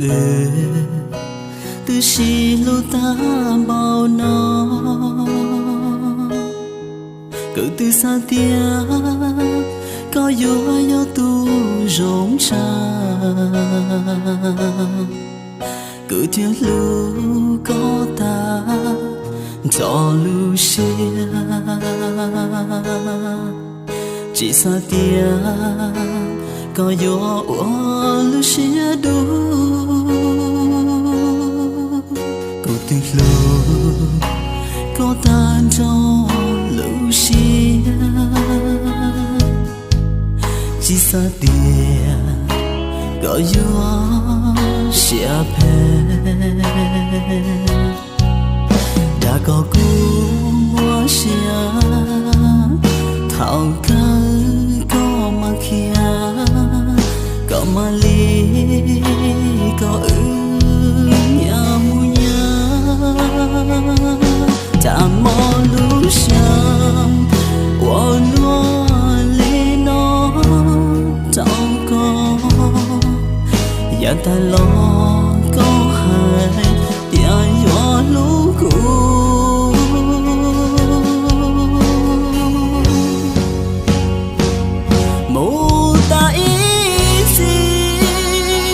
Wb twb sib hlub tag npaum no, kuv twb xav tias koj yuav yog tus zoo tshaj. Kuv thiaj hlub koj tag nrho lub siab, tsis xav tias koj yuav ua lub siab dub. Kuv twb hlub koj tag nrho lub siab, tsis xav tias koj yuav siab phem. Dag koj kuv muaj sia, thaum kawg koj mam khiav, koj mam li koj wb nyias mus nyias. Cas mob lub siab ua luaj li no rau koj, yav tag los koj hais tias yuav hlub kuv. Mus tas ib txhis,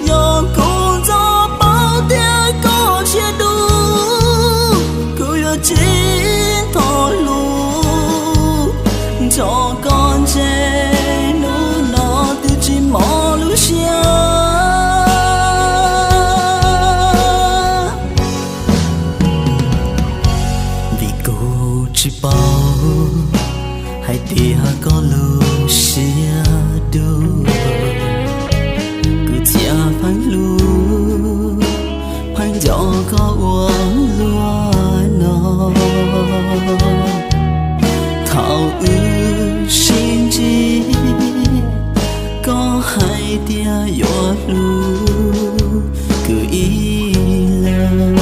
yog kuv ntxov paub tias koj siab dub, kuv yuav tsis ntog lus nrog koj ntseg, hnub no twb tsis mob lub siab. Vim kuv tsis paub hais tias koj lub siab dub, kuv thiaj pheej hlub, pheej nco koj ua luaj no. Thaum wb sib ntsib, koj hais tias yuav hlub kuv ib leeg.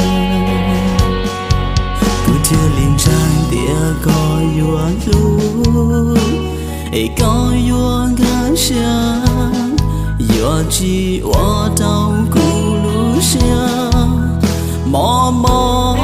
Kuv thiaj li ntseeg tias koj yuav hlub, es koj yuav nkag siab, yuav tsis ua rau kuv lub siab mob mob.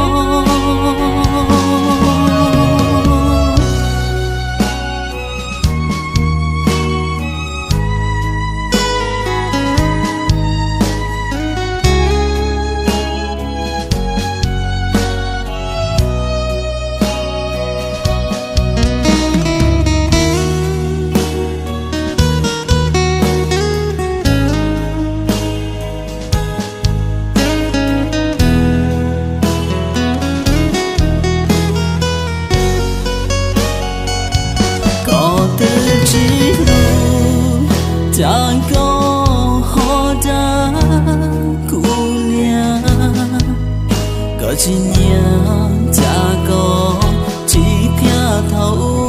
Koj twb tsis hlub, cas koj ho dag kuv liam? Koj tsis nyiam, cas koj tsis qhia thaum ub?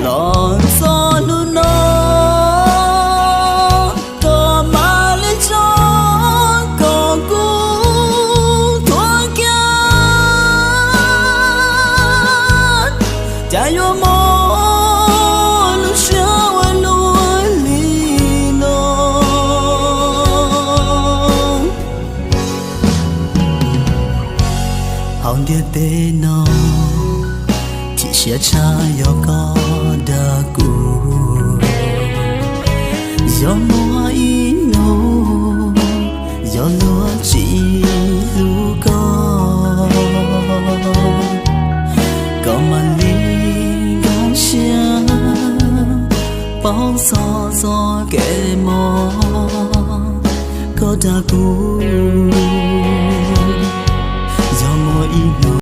Los txog hnub no, koj mam li tso koj kuv tuag kiag, cas yuav mob lub siab ua luaj li no. Hauv ntiaj teb no, chim siab tshaj yog koj dag kuv. Yog muaj ib hnub, yog luag tsis hlub koj, koj mam li nkag siab, paub txog txoj kev mob. Koj dag kuv